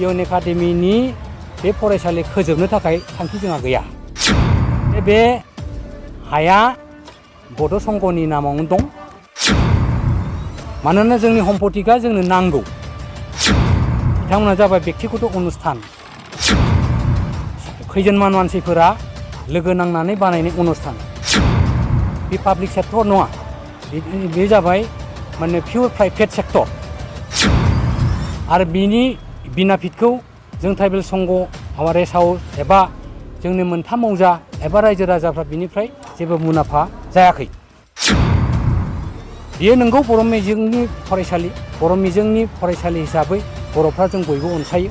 इउएन एकाडेमिनि बे फरायसालि फोजोबनो थाखाय थांखि जोंहा गैया। बे हाया बड' संघनि नामावनो दं। मानोना जोंनि सम्पतिखौ जोंनो नांगौ। बिथांमोना जाबाय बेक्तिगत अनुस्थान, खैजोनमान मानसिफोरा लोगो नांनानै बानायनाय अनुस्थान। बे पाब्लिक सेक्टर नङा, बे जाबाय माने पियर प्राइभेट सेक्टर। आरो बिनि बिनाफिटखौ जों ट्राइबेल संघ, आवार रेस्ट हाउस एबा जोंनि मोनथाम मौजा एबा रायजो राजाफ्रा बिनिफ्राय जेबो मुलाम्फा जायाखै। बियो नंगौ बर' मिजिंनि फरायसालि, बर' मिजिंनि फरायसालि हिसाबै बर'फ्रा जों बयबो अनसायो।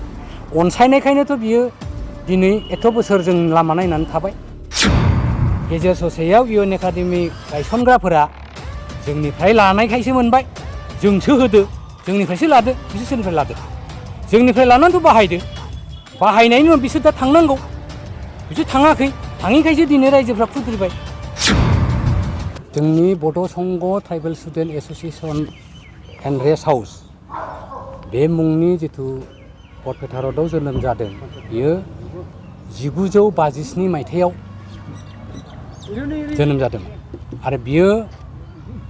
अनसायनायखायनोथ' बियो दिनै एथ' बोसोर जों लामा नायनानै थाबाय। गेजेर ससेयाव इउएन एकाडेमि गायसनग्राफोरा जोंनिफ्राय लानायखायसो मोनबाय। जोंसो होदो, जोंनिफ्रायसो लादो, बिसोर सोरनिफ्राय लादो? जोंनिफ्राय लानानैथ' बाहायदो। बाहायनायनि उनाव बिसोर दा थांनांगौ, बिसोर थाङाखै। थाङिखायसो दिनै रायजोफ्रा खुद्रिबाय। जोंनि Bodo' Sangha tribal student association and rest house बे मुंनि जिथु बरपेटारआव जोनोम जादों, बियो 1957 मायथाइयाव जोनोम जादों। आरो बियो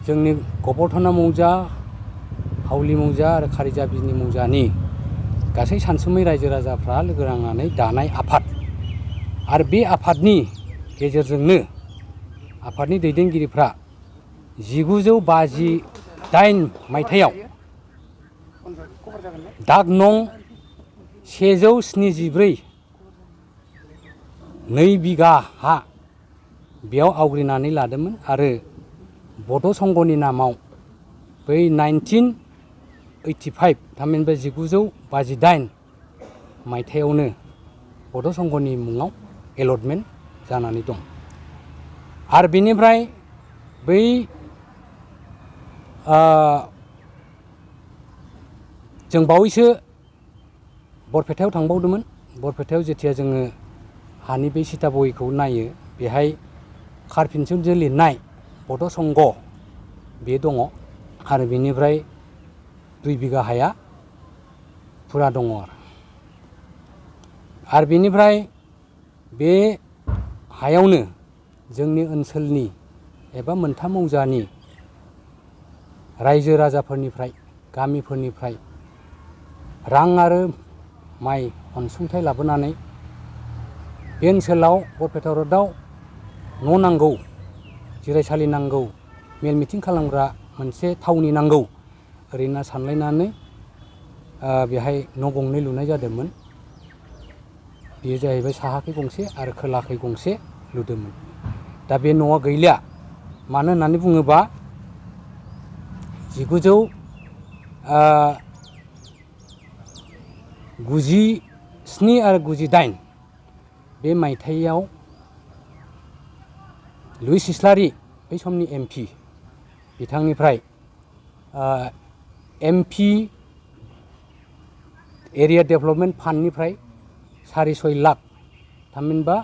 जोंनि गबर्थना मौजा, हावलि मौजा आरो खारिजा बिजनि मौजानि गासै सानसुमै रायजो राजाफ्रा लोगो नांनानै दानाय आफाद। आरो बे आफादनि गेजेरजोंनो आफादनि दैदेनगिरिफ्रा 1958 मायथाइयाव दाग नं 174 2 बिघा हा बेयाव आवग्रिनानै लादोंमोन। आरो बड' संघनि नामाव बै 1985 थामहिनबा 1958 मायथाइयावनो बड' संघनि मुङाव एलटमेन्ट जानानै दं। आरो बेनिफ्राय बै जों बावैसो बरपेटायाव थांबावदोंमोन। बरपेटायाव जेथिया जोङो हानि बै सिटा बहिखौ नायो, बेहाय कारपेन्सिलजों लिरनाय बड' संघ बे दङ। आरो बेनिफ्राय 2 बिघा हाया फुरा दङ। आरो बेनिफ्राय बे हायावनो जोंनि ओनसोलनि एबा मोनथाम मौजानि रायजो राजाफोरनिफ्राय, गामिफोरनिफ्राय रां आरो माइ अनसुंथाइ लाबोनानै बे ओनसोलाव बरपेटा र'डआव न' नांगौ, जिरायसालि नांगौ, मेल मिटिं खालामग्रा मोनसे थावनि नांगौ ओरैनो सानलायनानै बेहाय न' गंनै लुनाय जादोंमोन। बेयो जाहैबाय साहाखै गंसे आरो खोलाखै गंसे लुदोंमोन। दा बे न'आ गैलिया। मानो होननानै बुङोबा 1997 आरो 98 बे मायथाइयाव लुइस इस्लारि बै समनि MP बिथांनिफ्राय MP एरिया डेभेलपमेन्ट फान्डनिफ्राय 6.5 लाख थामहिनबा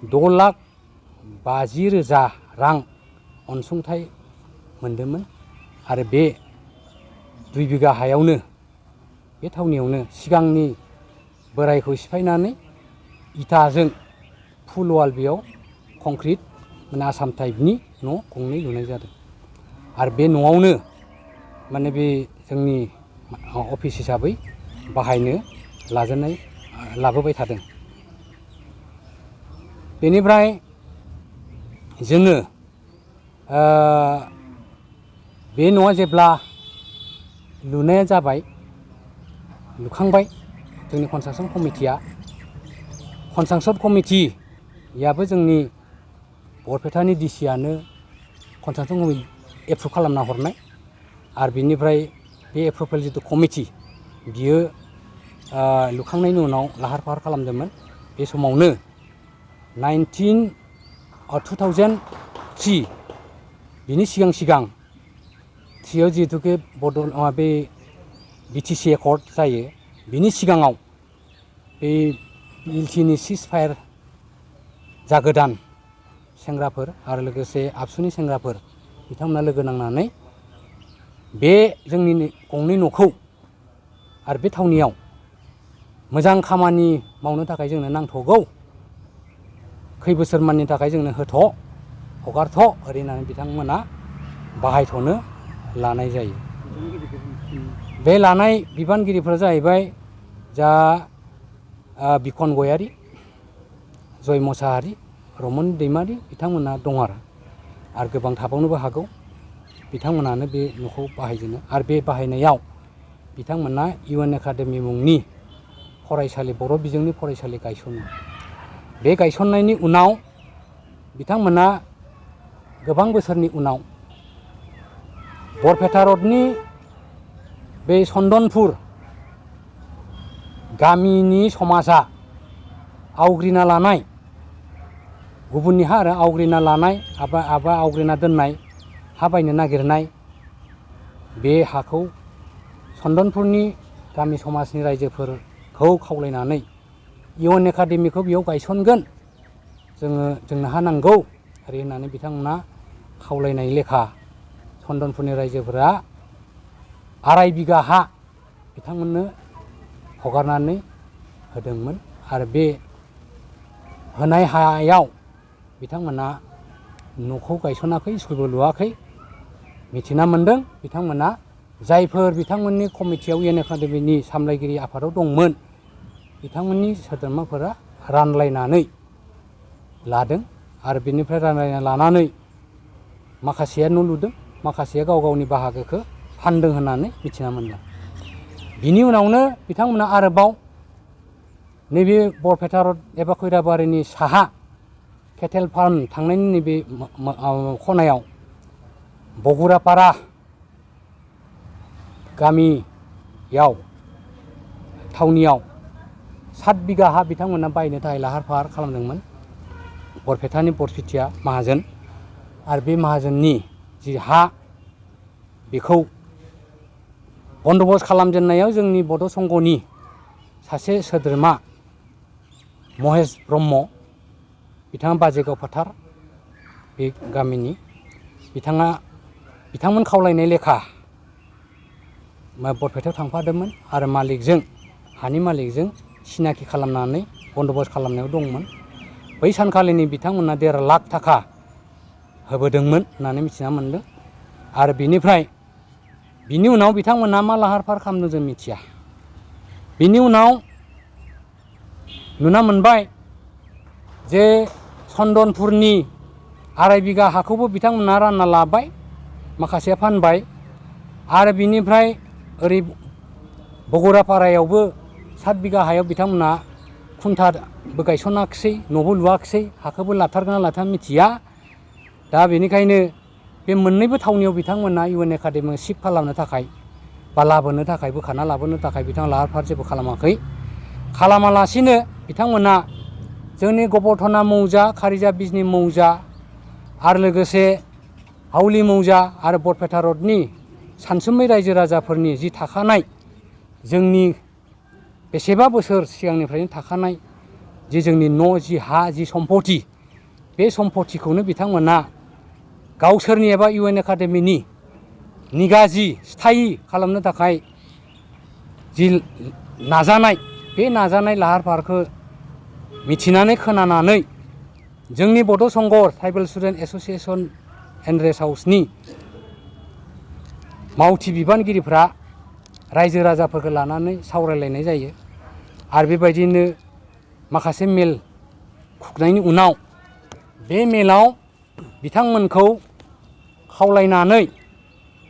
6,50,000 रां अनसुंथाइ मोनदोंमोन। आरो बे 2 बिघा हायावनो, बे थावनियावनो सिगांनि बोरायखौ सिफायनानै इथाजों फुल वाल बेयाव कंक्रिट माने आसाम टाइपनि न' गंनै लुनाय जादों। आरो बे न'आवनो माने बे जोंनि अफिस हिसाबै बाहायनो लाबोबाय थादों। बेनिफ्राय जोङो बे न'आ जेब्ला लुनाया जाबाय, लुखांबाय, जोंनि कनस्ट्राक्सन कमिटियाबो जोंनि बरपेटानि डिसिआनो कनस्ट्राक्सन कमिटि एप्रुभ खालामना हरनाय। आरो बिनिफ्राय बे एप्रुभेल जिथु कमिटि बियो लुखांनायनि उनाव लाहार फाहार खालामदोंमोन। बे समावनो 2003 बिनि सिगां थियाव जिहेतुके बे BTC एकर्ड जायो, बिनि सिगाङाव बे इलटिनि सिज फायार जागोदान सेंग्राफोर आरो लोगोसे आबसुनि सेंग्राफोर बिथांमोना लोगो नांनानै बे जोंनि गंनै न'खौ आरो बे थावनियाव मोजां खामानि मावनो थाखाय जोंनो नांथ'गौ खै बोसोरमाननि थाखाय जोंनो हगारथ' ओरै होननानै बिथांमोना बाहायथ'नो लानाय जायो। बे लानाय बिबानगिरिफोरा जाहैबाय जा बिखन गयारि, जय मोसाहारि, रमन दैमारि बिथांमोना दं आरो गोबां थाबावनोबो हागौ। बिथांमोनानो बे न'खौ बाहायजेनो आरो बे बाहायनायाव बिथांमोना UN एकाडेमि मुंनि फरायसालि बर' बिजोंनि फरायसालि गायसनो। बे गायसननायनि उनाव बिथांमोना गोबां बोसोरनि उनाव बरपेटा रडनि बे चन्दनपुर गामिनि समाजा आवग्रिना लानाय गुबुननि हा आरो आवग्रिना लानाय आवग्रिना दोननाय हा बायनो नागिरनाय बे हाखौ चन्दनपुरनि गामि समाजनि रायजोफोरखौ खावलायनानै UN एकाडेमिखौ बेयाव गायसनगोन जोंनो हा नांगौ ओरै होननानै बिथांमोना खावलायनाय लेखा चन्दनपुरनि रायजोफोरा 2.5 बिगा हा बिथांमोननो हगारनानै होदोंमोन आरो बे होनाय हायाव बिथांमोना न'खौ गायसनाखै, स्कुलबो लुवाखै। मिथिना मोन्दों बिथांमोना जायफोर बिथांमोननि कमिटियाव UN एकाडेमिनि सामलायगिरि आफादाव दंमोन बिथांमोननि सोद्रोमाफोरा रानलायनानै लादों आरो बेनिफ्राय रानलायना लानानै माखासेया न' लुदों, माखासेया गाव गावनि बाहागोखौ फानदों होननानै मिथिना मोन्दों। बिनि उनावनो बिथांमोना आरोबाव नैबे बरपेटा रड एबा खैराबारिनि साहा केटेल फार्म थांनायनि नैबे खनायाव बगुरापारा गामियाव थावनियाव 7 बिगा हा बिथांमोना बायनो थाखाय लाहार फाहार खालामदोंमोन बरपेटानि बरपेटिया माहाजोन आरो बे माहाजोननि जि हा बेखौ बन्दबस्त खालामजेननायाव जोंनि बड' संघनि सासे सोद्रोमा महेश ब्रह्म बिथाङा बाजेगाव फोथार बे गामिनि बिथांमोन खावलायनाय लेखा बरपेटायाव थांफादोंमोन आरो हानि मालिकजों सिनाखि खालामनानै बन्दबस्त खालामनायाव दंमोन। बै सानखालिनि बिथांमोना 1.5 लाख थाखा होबोदोंमोन होननानै मिथिना मोन्दों आरो बिनि उनाव बिथांमोना मा लाहार फाहार खालामदों जों मिथिया। बिनि उनाव नुना मोनबाय जे चन्दनपुरनि 2.5 बिगा हाखौबो बिथांमोना रानना लाबाय, माखासेया फानबाय आरो बिनिफ्राय ओरै बगुरापारायावबो 7 बिगा हायाव बिथांमोना खुन्थाबो गायसनाखिसै, न'बो लुवाखिसै, हाखौबो लाथारगोन ना लाथारा मिथिया। दा बेनिखायनो बे मोननैबो थावनियाव बिथांमोना UN एकाडेमिखौ शिफ्ट खालामनो थाखाय बा लाबोनो थाखाय बोखारना लाबोनो थाखाय बिथाङा लाहार फाहार जेबो खालामाखै। खालामालासिनो बिथांमोना जोंनि गबर्थना मौजा, खारिजा बिजनि मौजा आरो लोगोसे हावलि मौजा आरो बरपेटा रडनि सानसुमै रायजो राजाफोरनि जि थाखानाय जोंनि बेसेबा बोसोर सिगांनिफ्रायनो थाखानाय जि जोंनि न' जि हा जि सम्पति बे सम्पतिखौनो बिथांमोना गावसोरनि एबा UN एकाडेमिनि निगाजि स्थायि खालामनो थाखाय जि नाजानाय बे नाजानाय लाहार फाहारखौ मिथिनानै खोनानानै जोंनि Bodo' Sangha tribal student association and rest हाउसनि मावथि बिबानगिरिफ्रा रायजो राजाफोरखौ लानानै सावरायलायनाय जायो आरो बेबायदिनो माखासे मेल खुंनायनि उनाव बे मेलाव बिथांमोनखौ खावलायनानै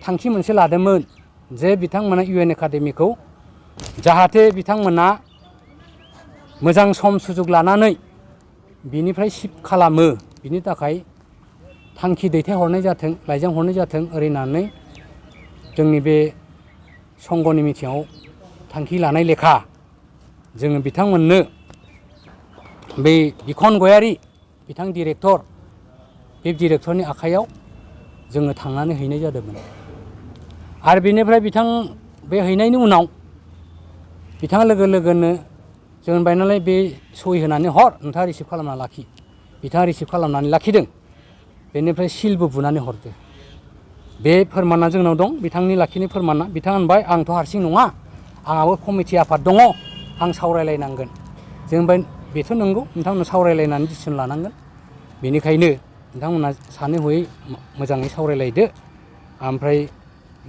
थांखि मोनसे लादोंमोन जे बिथांमोना UN एकाडेमिखौ जाहाथे बिथांमोना मोजां सम सुजुग लानानै बिनिफ्राय शिफ्ट खालामो, बिनि थाखाय थांखि दैथायहरनाय जाथों, लाइजाम हरनाय जाथों ओरै होननानै जोंनि बे संघनि मिटिङाव थांखि लानाय लेखा जोङो बिथांमोननो बे बिखन गयारि बिथां डिरेक्टर बे डिरेक्टरनि आखायाव जोङो थांनानै हैनाय जादोंमोन आरो बेनिफ्राय बे हैनायनि उनाव बिथाङा लोगोनो जों होनबाय नालाय बे सहि होनानै हर, नोंथाङा रिसिभ खालामना लाखि। बिथाङा रिसिभ खालामनानै लाखिदों, बेनिफ्राय सिलबो बुनानै हरदो। बे फोरमाना जोंनाव दं, बिथांनि लाखिनाय फोरमाना। बिथाङा होनबाय आंथ' हारसिं नङा, आंहाबो कमिटि आफाद दङ, आं सावरायलायनांगोन जों बेथ' नंगौ नोंथांमोना सावरायलायनानै डिसिसन लानांगोन बेनिखायनो नोंथांमोना सानै हयै मोजाङै सावरायलायदो ओमफ्राय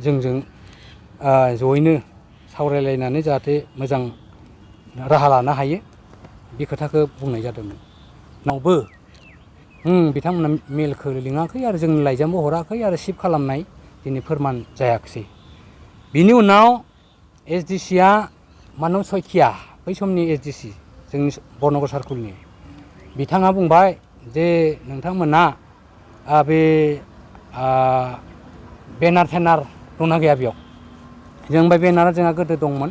जोंजों जयैनो सावरायलायनानै जाहाथे मोजां राहा लानो हायो बे खोथाखौ बुंनाय जादोंमोन उनावबो बिथांमोना मेलखौ लिङाखै आरो जोंनो लाइजामबो हराखै आरो सिफ खालामनाय दिनै फोरमान जायाखिसै बिनि उनाव SDCआ मानब सयखिया बै समनि SDC जोंनि बरनगर सार्कोलनि बिथाङा बुंबाय जे नोंथांमोना बे बेनार थेनार दंना गैया बेयाव जों बे बेनारा जोंहा गोदो दंमोन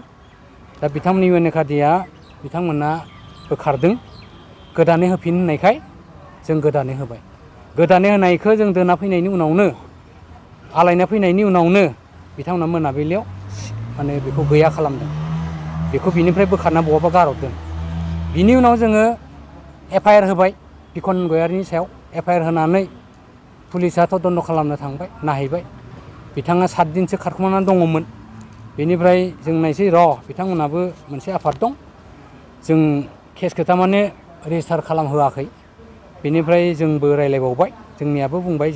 दा बिथांमोननि UN एकाडेमिया बिथांमोना बोखारदों गोदानै होफिन होननायखाय जों गोदानै होबाय गोदानै होनायखौ जों दोना फैनायनि उनावनो आलायना फैनायनि उनावनो बिथांमोना मोनाबिलियाव माने बेखौ गैया खालामदों बेखौ बिनिफ्राय बोखारना बहाबा गारहरदों बिनि उनाव जोङो FIR होबाय बिखन गयारिनि सायाव FIR होनानै पुलिसा तदन्त खालामनो थांबाय नायहैबाय बिथाङा 7 दिनसो खारखुमानानै दङमोन बेनिफ्राय जों नायसै बिथांमोनाबो मोनसे आफाद दं जों केसखौ थारमाने रेजिस्टार खालामहोआखै बेनिफ्राय जोंबो रायलायबावबाय जोंनियाबो बुंबाय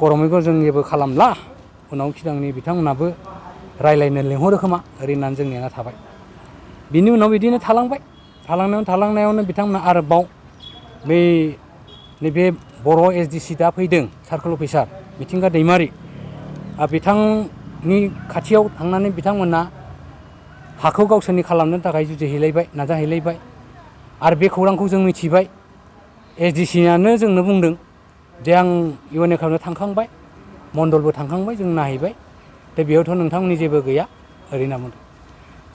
गरमैगौ जों जेबो खालामला उनाव सिगांनि बिथांमोनाबो रायलायनो लेंहरो खोमा ओरै होननानै जों नेना थाबाय बिनि उनाव बिदिनो थालांनायावनो बिथांमोना आरोबाव नैबे बर' SDC दा फैदों सार्कोल अफिसार मिथिंगा दैमारि बिथांनि खाथियाव थांनानै बिथांमोना हाखौ गावसोरनि खालामनो थाखाय जुजिहैलायबाय नाजाहैलायबाय आरो बे खौरांखौ जों मिथिबाय SDCआनो जोंनो बुंदों जे आं UN एकाडेमियाव थांखांबाय मण्डलबो थांखांबाय जों नायहैबाय दा बेयावथ' नोंथांमोननि जेबो गैया ओरै होनना बुंदों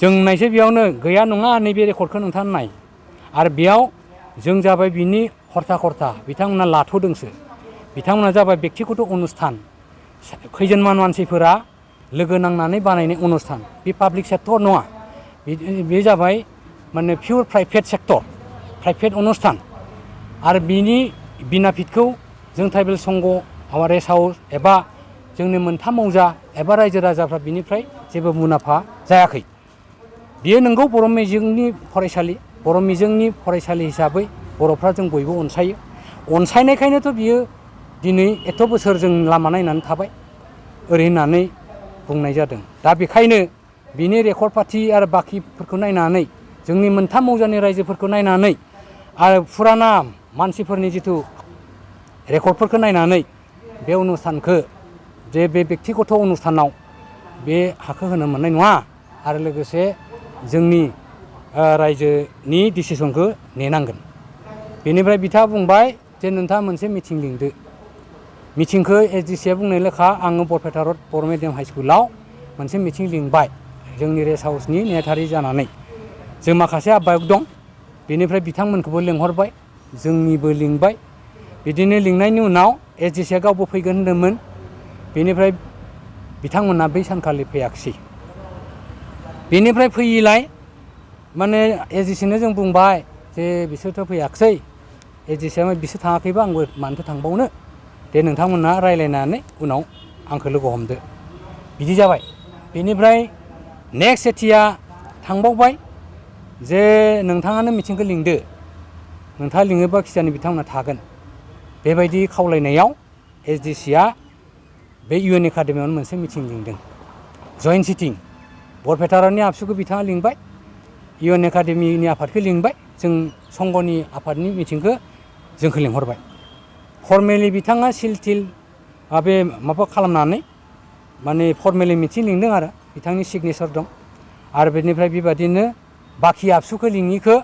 जों नायसै बेयावनो गैया नङा नैबे रेकर्डखौ नोंथाङा नाय आरो बेयाव जों जाबाय बिनि हर्ता बिथांमोना लाथ'दोंसो बिथांमोना जाबाय बेक्तिगत अनुस्थान खैजोनमान मानसिफोरा लोगो नांनानै बानायनाय अनुस्थान बे पाब्लिक सेक्टर नङा बे जाबाय माने पियर प्राइभेट सेक्टर प्राइभेट अनुस्थान आरो बिनि बिनाफिटखौ जों ट्राइबेल संघ रेस्ट हाउस एबा जोंनि मोनथाम मौजा एबा रायजो राजाफ्रा बिनिफ्राय जेबो मुलाम्फा जायाखै बियो नंगौ बर' मिजिंनि फरायसालि हिसाबै बर'फ्रा जों बयबो अनसायो अनसायनायखायनोथ' बियो दिनै एथ' बोसोर जों लामा नायनानै थाबाय ओरै होननानै बुंनाय जादों दा बेखायनो बिनि रेकर्ड पाथि आरो बाखिफोरखौ नायनानै जोंनि मोनथाम मौजानि रायजोफोरखौ नायनानै आरो फुराना मानसिफोरनि जिथु रेकर्डफोरखौ नायनानै बे अनुस्थानखौ जे बे बेक्तिगत अनुस्थानाव बे हाखौ होनो मोननाय नङा आरो लोगोसे जोंनि रायजोनि डिसिसनखौ नेनांगोन बेनिफ्राय बिथाङा बुंबाय जे नोंथाङा मोनसे मिटिं लिंदो मिटिंखौ SDCआ बुंनाय लेखा आङो बरपेटा रड बर' मिडियाम हाइ स्कुलाव मोनसे मिटिं लिंबाय जोंनि रेस्ट हाउसनि नेहाथारि जानानै जों माखासे आबायक दं बेनिफ्राय बिथांमोनखौबो लेंहरबाय जोंनिबो लिंबाय बिदिनो लिंनायनि उनाव SDCआ गावबो फैगोन होनदोंमोन बेनिफ्राय बिथांमोना बै सानखालि फैयाखिसै बेनिफ्राय फैयैलाय माने SDCनो जों बुंबाय जे बिसोरथ' फैयाखिसै SDCआ बिसोर थाङाखैबा आंबो मानोथो थांबावनो दे नोंथांमोना रायलायनानै उनाव आंखौ लोगो हमदो बिदि जाबाय बेनिफ्राय नेक्स्ट सेथिया थांबावबाय जे नोंथाङानो मिटिंखौ लिंदो नोंथाङा लिङोबा खिजानि बिथांमोना थागोन बेबायदि खावलायनायाव SDCआ बे UN एकाडेमियावनो मोनसे मिटिं लिंदों जयेन्ट सिटिं बरपेटानि आबसुखौ बिथाङा लिंबाय UN एकाडेमिनि आफादखौ लिंबाय जों संघनि आफादनि मिटिंखौ जोंखौ लिंहरबाय फर्मेलि बिथाङा सिल थिल बे माबा खालामनानै माने फर्मेलि मिटिं लिंदों आरो बिथांनि सिगनेसार दं आरो बेनिफ्राय बेबादिनो बाखि आबसुखौ लिङिखौ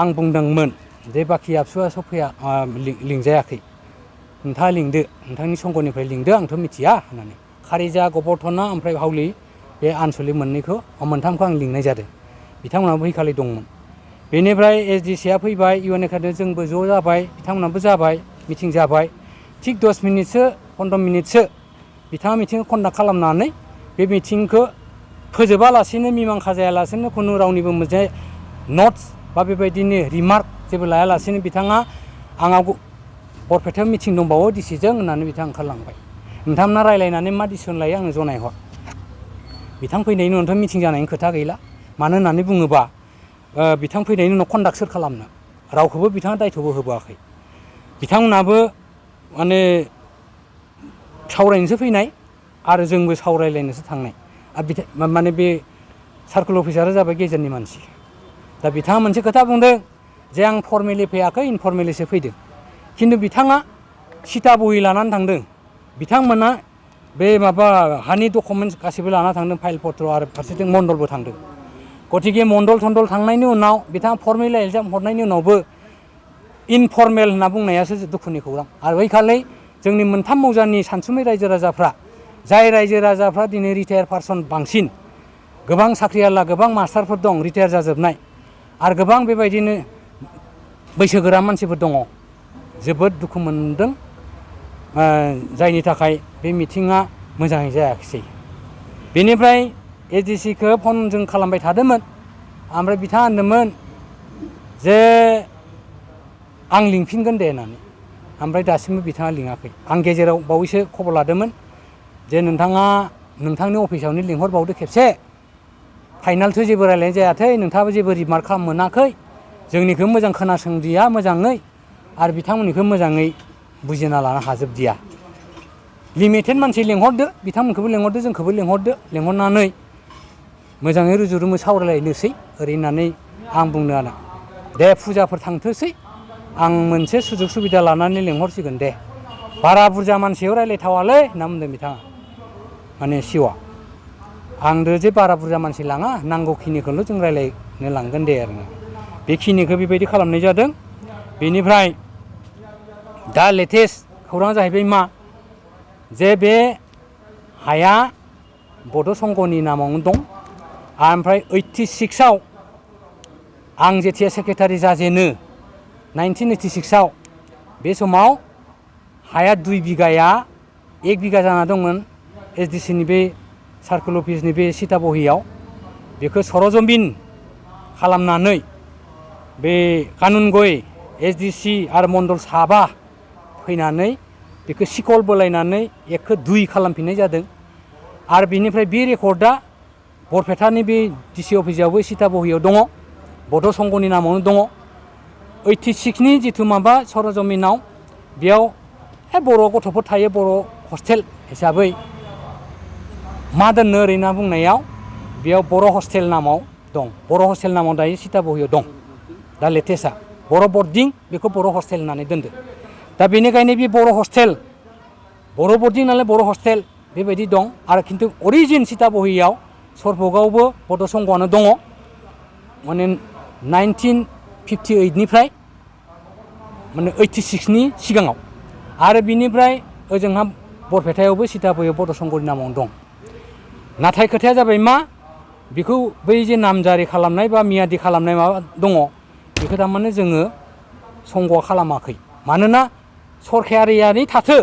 आं बुंदोंमोन जे बाखि आबसुआ सफैया लिंजायाखै नोंथाङा लिंदो नोंथांनि संघनिफ्राय लिंदो आंथ' मिथिया होननानै खारिजा गबरधना ओमफ्राय हावलि बे आनसलिक मोनथामखौ आं लिंनाय जादों बिथांमोनाबो बैखालि दंमोन बेनिफ्राय SDCआ फैबाय UN एकाडेमि जोंबो ज' जाबाय बिथांमोनाबो जाबाय मिटिं जाबाय थिग 10 मिनिटसो 15 मिनिटसो बिथाङा मिटिंखौ कन्डाक्ट खालामनानै बे मिटिंखौ फोजोबालासिनो मिमांसा जायालासिनो खुनु रावनिबो मोनसे नट्स बा बेबायदिनो रिमार्क जेबो लायालासिनो बिथाङा आंहा बरपेटायाव मिटिं दंबावो डिसिजों होननानै बिथाङा ओंखारलांबाय नोंथांमोना रायलायनानै मा डिसिसन लायो आंनो जनायहर बिथां फैनायनि उनावथ' मिटिं जानायनि खोथा गैला मानो होननानै बुङोबा बिथां फैनायनि उनाव कन्डाक्ट सोर खालामनो रावखौबो बिथाङा दायथ'बो होबोआखै बिथांमोनाबो माने सावरायनोसो फैनाय आरो जोंबो सावरायलायनोसो थांनाय आरो माने बे सार्कोल अफिसारा जाबाय गेजेरनि मानसि दा बिथाङा मोनसे खोथा बुंदों जे आं फर्मेलि फैयाखै इनफर्मेलिसो फैदों खिन्थु बिथाङा सिटा बहि लानानै थांदों बिथांमोना बे माबा हानि डकुमेन्टस गासैबो लाना थांदों फाइल पत्र आरो फारसेथिं मण्डलबो थांदों गतिके मण्डल थण्डल थांनायनि उनाव बिथाङा फर्मेल एग्जाम हरनायनि उनावबो इनफर्मेल होनना बुंनायासो दुखुनि खौरां आरो बैखालि जोंनि मोनथाम मौजानि सानसुमै रायजो राजाफ्रा जाय रायजो राजाफ्रा दिनै रिटायार पारसन बांसिन गोबां साख्रियाला गोबां मास्टारफोर दं रिटायार जाजोबनाय आरो गोबां बेबायदिनो बैसोगोरा मानसिफोर दङ जोबोद दुखु मोनदों जायनि थाखाय बे मिटिङा मोजाङै जायाखिसै बेनिफ्राय एडिसिखौ फन जों खालामबाय थादोंमोन ओमफ्राय बिथाङा होनदोंमोन जे आं लिंफिनगोन दे होननानै ओमफ्राय दासिमबो बिथाङा लिङाखै आं गेजेराव बावैसो खबर लादोंमोन जे नोंथाङा नोंथांनि अफिसावनो लिंहरबावदो खेबसे फाइनालथ' जेबो रायलायनाय जायाखै नोंथाङाबो जेबो रिमार्क खालाम मोनाखै जोंनिखौ मोजां खोनासंदिया मोजाङै आरो बिथांमोननिखौ मोजाङै बुजिना लानो हाजोबदिया लिमिटेड मानसि लेंहरदो बिथांमोनखौबो लेंहरदो जोंखौबो लेंहरदो लेंहरनानै मोजाङै रुजु रुमु सावरायलायनोसै ओरै होननानै आं बुंनो आरो दे फुजाफोर थांथोंसै आं मोनसे सुजुग सुबिदा लानानै लेंहरसिगोन दे बारा बुरजा मानसियाव रायलायथावालै होनना बुंदों बिथाङा माने सिअ'आ आंदो जे बारा बुरजा मानसि लाङा नांगौखिनिखौल' जों रायलायनो लांगोन दे आरो बेखिनिखौ बेबायदि खालामनाय जादों बेनिफ्राय दा लेटेस्ट खौराङा जाहैबाय मा जे बे हाया बड' संघनि नामावनो दं ओमफ्राय 86आव आं जेथिया सेक्रेटारि जाजेनो 1986आव बे समाव हाया 2 बिगाया 1 बिगा जाना दंमोन एसडिसिनि बे सार्कोल अफिसनि बे सिटा बहियाव बेखौ सरजमिन खालामनानै बे कानुनगय एसडिसि आरो मण्डल साबा फैनानै बेखौ सिकल बोलायनानै 1खौ 2 खालामफिननाय जादों आरो बिनिफ्राय बे रेकर्डआ बरपेटानि बे डिसि अफिसावबो सिटा बहियाव दङ बड' संघनि नामावनो दङ 86नि जिथु माबा सरजमिनाव बेयाव बर' गथ'फोर थायो बर' हस्टेल हिसाबै मा दोननो ओरै होनना बुंनायाव बेयाव बर' हस्टेल नामाव दं बर' हस्टेल नामाव दायो सिटा बहियाव दं दा लेटेस्टआ बर' बर्डिं बेखौ बर' हस्टेल होननानै दोनदो दा बेनिखायनो बे बर' हस्टेल बर' बर्डिं नालाय बर' हस्टेल बेबायदि दं आरो खिन्थु अरिजिन सिटा बहियाव सरभोगावबो बड' संघआनो दङ माने 1958निफ्राय माने 86नि सिगाङाव आरो बिनिफ्राय ओजोंहा बरपेटायावबो सिटा बहियाव बड' संघनि नामावनो दं नाथाय खोथाया जाबाय मा बेखौ बै जे नामजारि खालामनाय बा मियादि खालामनाय माबा दङ बेखौ थारमाने जोङो संघआ खालामाखै मानोना सरकारियानो थाथो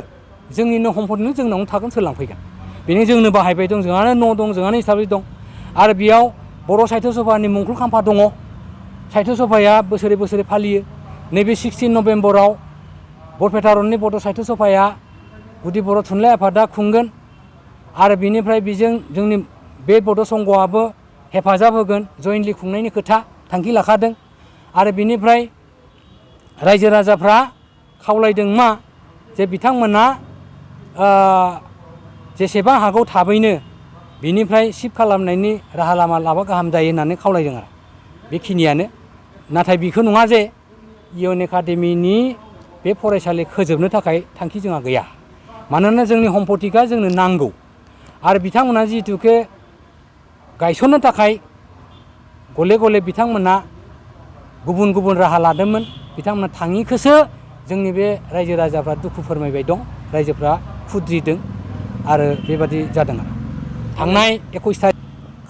जोंनिनो सम्पदनो जोंनावनो थागोन सोरलांफैगोन बेनो जोंनो बाहायबाय दं जोंहानो न' दं जोंहानो हिसाबै दं आरो बेयाव बर' साहित्य सभानि मुंख्लं खाम्फा दङ साहित्य सभाया बोसोरे बोसोरे फालियो नैबे 16 नभेम्बराव बरपेटा रननि बड' साहित्य सभाया गुदि बर' थुनलाइ आफादा खुंगोन आरो बिनिफ्राय बेजों जोंनि बे बड' संघआबो हेफाजाब होगोन जयेन्टलि खुंनायनि खोथा थांखि लाखादों आरो बिनिफ्राय रायजो राजाफ्रा खावलायदों मा जे बिथांमोना जेसेबां हागौ थाबैनो बिनिफ्राय शिफ्ट खालामनायनि राहा लामा लाबा गाहाम जायो होननानै खावलायदों आरो बेखिनियानो नाथाय बेखौ नङा जे इउएन एकाडेमिनि बे फरायसालि फोजोबनो थाखाय थांखि जोंहा गैया मानोना जोंनि सम्पतिका जोंनो नांगौ आरो बिथांमोना जिहेतुके गायसननो थाखाय गले गले बिथांमोना गुबुन गुबुन राहा लादोंमोन बिथांमोना थाङिखौसो जोंनि बे रायजो राजाफ्रा दुखु फोरमायबाय दं रायजोफ्रा खुद्रिदों आरो बेबादि जादों आरो थांनाय 21 थारिख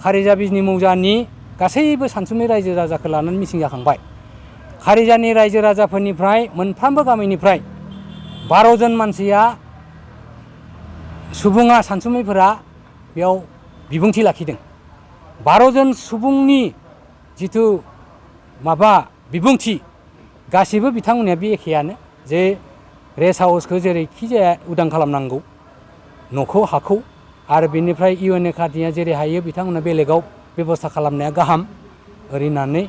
खारिजा बिजनि मौजानि गासैबो सानसुमै रायजो राजाखौ लानानै मिथिं जाखांबाय खारिजानि रायजो राजाफोरनिफ्राय मोनफ्रोमबो गामिनिफ्राय 12 जन मानसिया सुबुङा सानसुमैफोरा बेयाव बिबुंथि लाखिदों 12 जन सुबुंनि जिथु माबा बिबुंथि गासिबो बिथांमोननिया बे एखेयानो जे रेस्ट हाउसखौ जेरैखि जाया उदां खालामनांगौ न'खौ हाखौ आरो बेनिफ्राय इउएन एकाडेमिया जेरै हायो बिथांमोना बेलेगाव बेबस्था खालामनाया गाहाम ओरै होननानै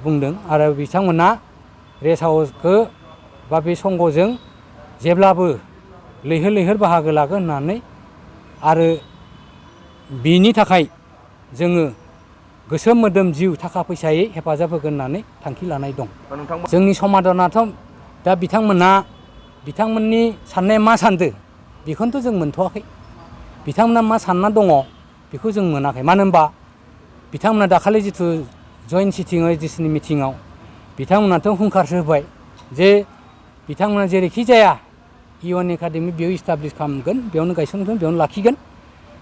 बुंदों। आरो बिथांमोना रेस्ट हाउसखौ बा बे संघजों जेब्लाबो लैहोर लैहोर बाहागो लागोन होननानै आरो बिनि थाखाय जोङो गोसो मोदोम जिउ थाखा फैसायै हेफाजाब होगोन होननानै थांखि लानाय दं। जोंनि समाधानाथ' दा बिथांमोननि साननाया मा सानदो बेखौनोथ' जों मोनथ'वाखै। बिथांमोना मा सानना दङ बेखौ जों मोनाखै। मानो होनबा बिथांमोना दाखालि जिथु जइन्ट सिटिंआव एजिसिनि मिटिङाव बिथांमोनाथ' हुंखारसो होबाय जे बिथांमोना जेरैखि जाया इउएन एकाडेमि बेयाव इस्टाब्लिस खालामगोन, बेयावनो गायसनगोन, बेयावनो लाखिगोन,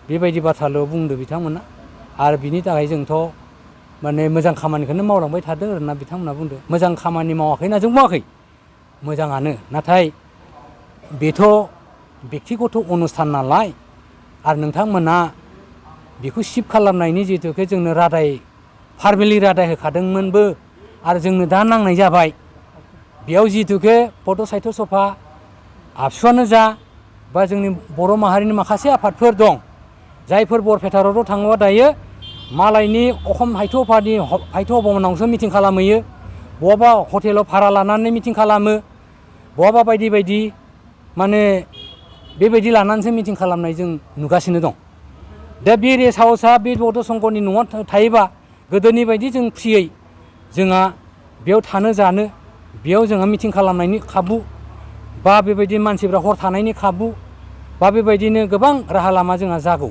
बेबायदि बाथ्राल' बुंदो बिथांमोना। आरो बिनि थाखाय जोंथ' माने मोजां खामानिखौनो मावलांबाय थादों होनना बिथांमोना बुंदो। मोजां खामानि मावाखै होनना जों बुङाखै, मोजाङानो। नाथाय बेथ' बेक्तिगत अनुस्थान नालाय आरो नोंथांमोना बेखौ सिफ्ट खालामनायनि जिहेतुके जोंनो रादाय फारमेलि रादाय होखादोंमोनबो आरो जोंनो दा नांनाय जाबाय। बेयाव जिहेतुके बड' साहित्य सभा आबसुआनो जा बा जोंनि बर' माहारिनि माखासे आफादफोर दं जायफोर बरपेटारावथ' थाङोबा दायो मालायनि अखम साहित्य सभानि साहित्य भबनावसो मिटिं खालामहैयो, बहाबा हटेलाव भारा लानानै मिटिं खालामो, बहाबा बायदि बायदि माने बेबायदि लानानैसो मिटिं खालामनाय जों नुगासिनो दं। दा बे रेस्ट हाउसआ बे बड' संघनि न'आव थायोबा गोदोनि बायदि जों फ्रियै जोंहा बेयाव थानो जानो, बेयाव जोंहा मिटिं खालामनायनि खाबु बा बेबायदि मानसिफ्रा हर थानायनि खाबु बा बेबायदिनो गोबां राहा लामा जोंहा जागौ।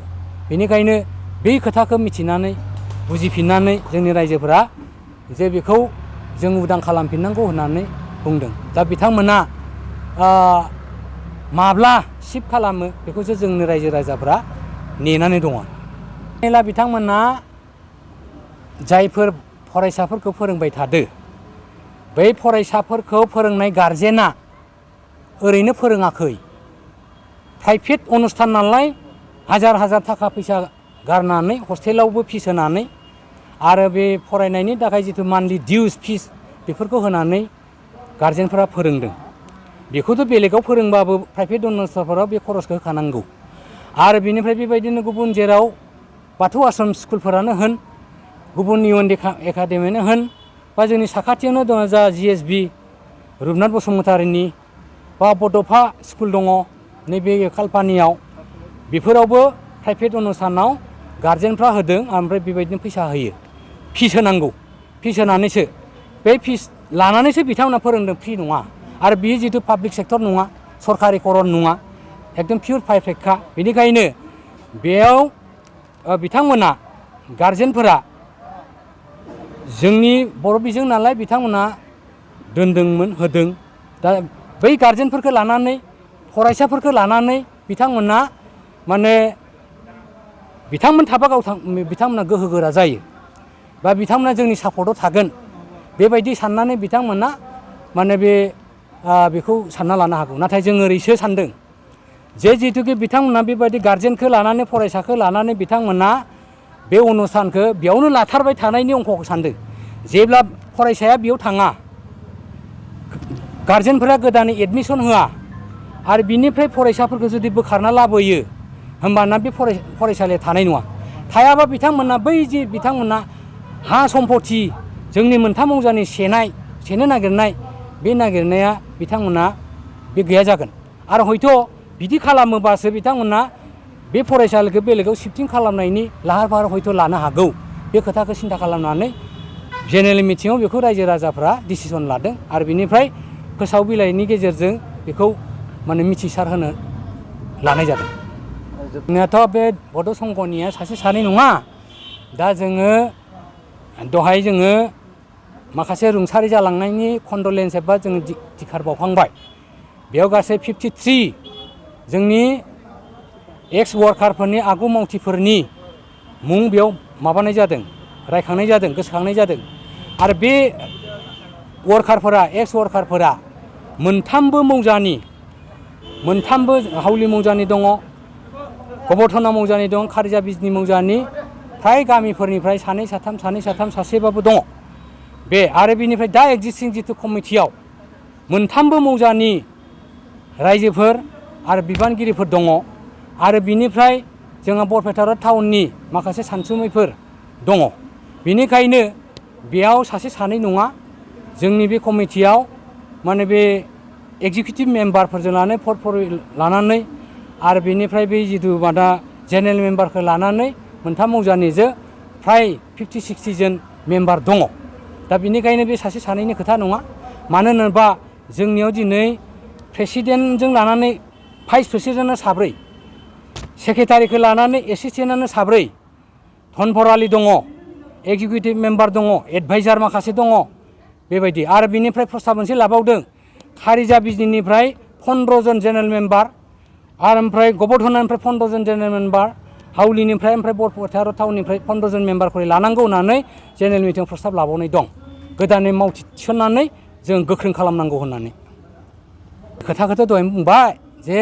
बेनिखायनो बै खोथाखौ मिथिनानै बुजिफिननानै जोंनि रायजोफोरा जे बेखौ जों उदां खालामफिननांगौ होननानै बुंदों। दा बिथांमोना माब्ला सिफ्ट खालामो बेखौसो जोंनि रायजो राजाफ्रा नेनानै दङ। मेला बिथांमोना जायफोर फरायसाफोरखौ फोरोंबाय थादो बै फरायसाफोरखौ फोरोंनाय गारजेना ओरैनो फोरोङाखै। प्राइभेट अनुस्थान नालाय हाजार हाजार थाखा फैसा गारनानै हस्टेलावबो फिस होनानै आरो बे फरायनायनि थाखाय जिथु मान्थलि डिउस फिस बेफोरखौ होनानै गारजेनफोरा फोरोंदों। बेखौथ' बेलेगाव फोरोंबाबो प्राइभेट अनुस्थानफोराव बे खरसखौ होखानांगौ। आरो बेनिफ्राय बेबायदिनो गुबुन जेराव बाथौ आश्रम स्कुलफोरानो होन, गुबुन इउएन एकाडेमियानो होन, बा जोंनि साखाथियावनो दङ जा जिएसबि रुपनाथ बसुमतारिनि बा बड'फा स्कुल दङ नैबे खालपानियाव, बेफोरावबो प्राइभेट अनुस्थानाव गारजेनफ्रा होदों ओमफ्राय बेबायदिनो फैसा होयो, फिस होनांगौ। फिस होनानैसो बे फिस लानानैसो बिथांमोना फोरोंदों, फ्रि नङा। आरो बियो जिथु पाब्लिक सेक्टर नङा, सरकारि करन नङा, एकदम पियर प्राइभेटखा। बेनिखायनो बेयाव बिथांमोना गारजेनफोरा जोंनि बर' बिजों नालाय बिथांमोना दोनदोंमोन, होदों। दा बै गारजेनफोरखौ लानानै फरायसाफोरखौ लानानै बिथांमोना माने बिथांमोन थाबा बिथांमोना गोहो गोरा जायो बा बिथांमोना जोंनि सापर्टआव थागोन बेबायदि साननानै बिथांमोना माने बेखौ सानना लानो हागौ। नाथाय जों ओरैसो सानदों जे जिहेतुके बिथांमोना बेबायदि गारजेनखौ लानानै फरायसाखौ लानानै बिथांमोना बे अनुस्थानखौ बेयावनो लाथारबाय थानायनि अंखखौ सानदों। जेब्ला फरायसाया बेयाव थाङा, गारजेनफोरा गोदानै एडमिसन होआ आरो बिनिफ्राय फरायसाफोरखौ जुदि बोखारना लाबोयो होमबाना बे फरायसालिया थानाय नङा। थायाबा बिथांमोना बै जे बिथांमोना हा सम्पति जोंनि मोनथाम मौजानि सेनो नागिरनाय बे नागिरनाया बिथांमोना बे गैया जागोन। आरो हयथ' बिदि खालामोबासो बिथांमोना बे फरायसालिखौ बेलेगाव शिफ्टिं खालामनायनि लाहार फाहार हयथ' लानो हागौ। बे खोथाखौ सिन्था खालामनानै जेनेरेल मिटिङाव बेखौ रायजो राजाफ्रा डिसिसन लादों आरो बिनिफ्राय फोसाव बिलाइनि गेजेरजों बेखौ माने मिथिसार होनो लानाय जादों। जोंनियाथ' बे बड' संघनिया सासे सानै नङा। दा जोङो दहाय जोङो माखासे रुंसारि जालांनायनि कन्डलेन्स एबा जोङो दिखार बावखांबाय। बेयाव गासै 53 जोंनि एक्स वार्कारफोरनि आगु मावथिफोरनि मुं बेयाव माबानाय जादों, रायखांनाय जादों, गोसोखांनाय जादों। आरो बे वार्कारफोरा एक्स वार्कारफोरा मोनथामबो हावलि मौजानि दङ, गबर्थना मौजानि दं, खारिजा बिजनि मौजानि फ्राय गामिफोरनिफ्राय सानै साथाम सासेबाबो दङ। बे आरो बिनिफ्राय दा एक्जिस्टिं जिथु कमिटियाव मोनथामबो मौजानि रायजोफोर आरो बिबानगिरिफोर दङ। आरो बिनिफ्राय जोंहा बरपेटा टाउननि माखासे सानसुमैफोर दङ। बेनिखायनो बेयाव सासे सानै नङा, जोंनि बे कमिटियाव माने बे एग्जिकिउटिभ मेम्बारफोरजों लानानै पर्टफलिय लानानै आरो बेनिफ्राय बे जिथु मादा जेनेरेल मेम्बारखौ लानानै मोनथाम मौजानिजों फ्राय 50-60 जन मेम्बार दङ। दा बेनिखायनो बे सासे सानैनि खोथा नङा। मानो होनोबा जोंनियाव दिनै प्रेसिडेन्टजों लानानै भाइस प्रेसिडेन्टआ 4, सेक्रेटारिखौ लानानै एसिस्टेन्टआनो 4, धनभरालि दङ, एग्जिकिउटिभ मेम्बार दङ, एडभाइजार माखासे दङ बेबायदि। आरो बेनिफ्राय प्रस्ताब मोनसे लाबावदों खारिजा बिजनिनिफ्राय 15 जन जेनेरेल मेम्बार आरो ओमफ्राय गबरधनानिफ्राय 15 जन जेनेरेल मेम्बार, हाउलिनिफ्राय ओमफ्राय बरपेटा आरो टाउननिफ्राय 15 जन मेम्बारखौ लानांगौ होननानै जेनेरेल मिटिं प्रस्ताब लाबावनाय दं। गोदानै मावथि थिसननानै जों गोख्रों खालामनांगौ होननानै। खोथाखौथ' दहाय बुंबाय जे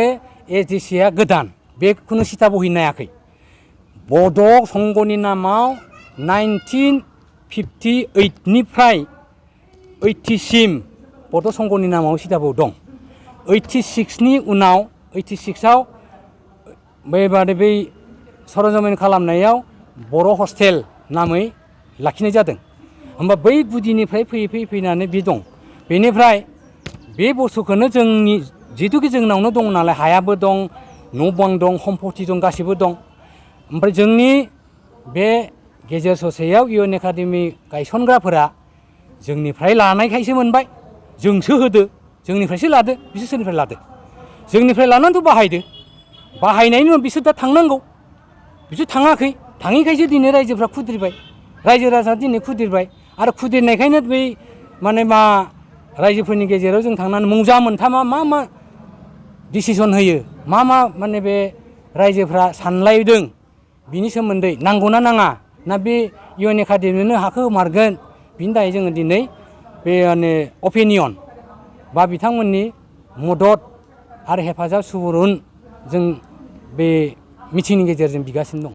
एजिसिआ गोदान, बे खुनु सिथा बहि नायाखै। बड' संघनि नामाव 1958 निफ्राय 80 सिम बड' संघनि नामाव सिथाबो दं। 86 नि उनाव 86आव बेबादि बै सर'जमिन खालामनायाव बर' हस्टेल नामै लाखिनाय जादों। होमबा बै गुदिनिफ्राय फैयै फैनानै बे दं। बेनिफ्राय बे बुस्थुखौनो जोंनि जिहेतुके जोंनावनो दं नालाय, हायाबो दं, न' बां दं, सम्पति दं, गासिबो दं। ओमफ्राय जोंनि बे गेजेर ससेयाव इउएन एकाडेमि गायसनग्राफोरा जोंनिफ्राय लानायखायसो मोनबाय। जोंसो होदो, जोंनिफ्रायसो लादो, बिसोर सोरनिफ्राय लादो? जोंनिफ्राय लानानैथ' बाहायदो, बाहायनायनि उनाव बिसोर दा थांनांगौ, बिसोर थाङाखै, थाङैखायसो दिनै रायजोफ्रा खुद्रिबाय, रायजो राजाया दिनै खुद्रिबाय। आरो खुद्रिनायखायनो बै माने मा रायजोफोरनि गेजेराव जों थांनानै मौजा मोनथामा मा मा डिसिसन होयो, मा माने बे रायजोफ्रा सानलायदों बिनि सोमोन्दै, नांगौना नाङा, ना बे इउएन एकाडेमिनो हाखौ होमारगोन, बिनि थाखाय जोङो दिनै बे माने अपिनियन बा बिथांमोननि मदद आरो हेफाजाब सुबुरुन जों बे मिथिंनि गेजेरजों बिगासिनो दं।